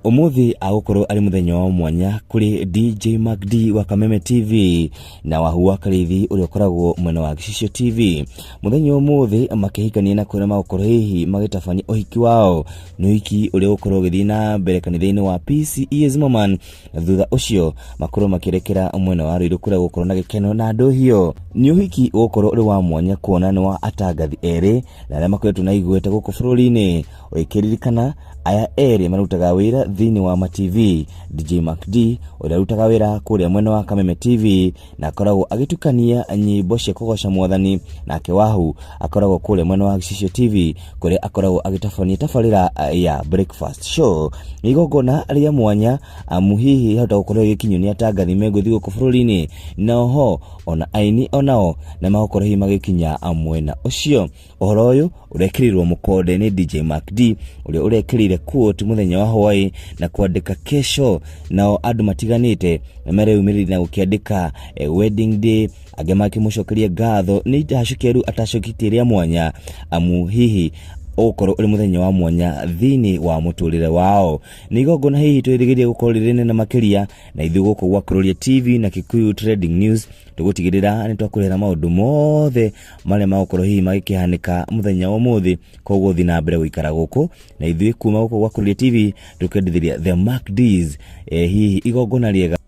Ũmũthĩ agũkorwo arĩ mũthenya wa mwanya kũrĩ DJ MacD wa Kameme TV na Wahu wa Karĩithi ũrĩa ũkoragwo mwena wa Gĩcicio TV. Mũthenya ũmũthĩ makĩhikania na kũrĩa magũkorwo hihi magĩtabania ũhiki wao. Nĩ ũhiki ũrĩa ũgũkorwo ũgĩthiĩ na mbere kanitha-inĩ wa PCEA Zimmerman na thutha ũcio makorwo makĩrekera mwena wa Ruiru kũrĩa gũkorwo na gĩkeno na ndũhio. Nĩ ũhiki ũgũkorwo ũrĩ wa mwanya kuona nĩ wa atangathi erĩ na arĩa makoretwo na igweta gũkũ bũrũri-inĩ. Ũgĩkĩririkana aya erĩ marutaga wĩra thĩinĩ wa ma TV, DJ MacD ũrĩa arutaga wĩra kũrĩa mwena wa Kameme TV na akoragwo agĩtukania nyĩmbo cia kũgoca mwathani, nake Wahu akoragwo kũrĩa mwena wa Gĩcicio TV kũrĩa akoragwo agĩtabania tabarĩra ya Breakfast Show. Nĩ igongona rĩa mwanya amu hihi hota gũkorwo ĩgĩkinyio nĩ atangathi me ngũthi gũkũ bũrũri-inĩ, na oho ona aini onao nĩ magũkorwo hihi magĩkinya mwena ũcio. Ũhoro ũyũ ũrekĩrirwo mũkonde nĩ DJ Mac D ũrĩa ũrekĩrire quote mũthenya wa hwaĩ na kwandĩka kesho, nao andũ matiganĩte nĩmareyumĩririe na gũkĩandĩka wedding day, angĩ makĩmũcokeria ngatho nĩ itacũkia rĩu atacũkĩtie rĩa mwanya amu hihi ũgũkorwo ũrĩ mũthenya wa mwanya thĩinĩ wa mũtũrĩre wao. Nĩ igongona hihi twĩrĩgĩrĩire gũkorwo rĩrĩ nene makĩria, na ithuĩ gũkũ gwa Kururia TV na Kikuyu Trending News tũgũtigĩrĩra nĩ twakũrehera maũndũ mothe marĩa magũkorwo hihi magĩkĩhanĩka mũthenya wa ũmũthĩ. Koguo thiĩ na mbere gũikara gũkũ na ithuĩ kuma gũkũ gwa Kururia TV tũkendithĩria The Mac Ds hihi igongona rĩega.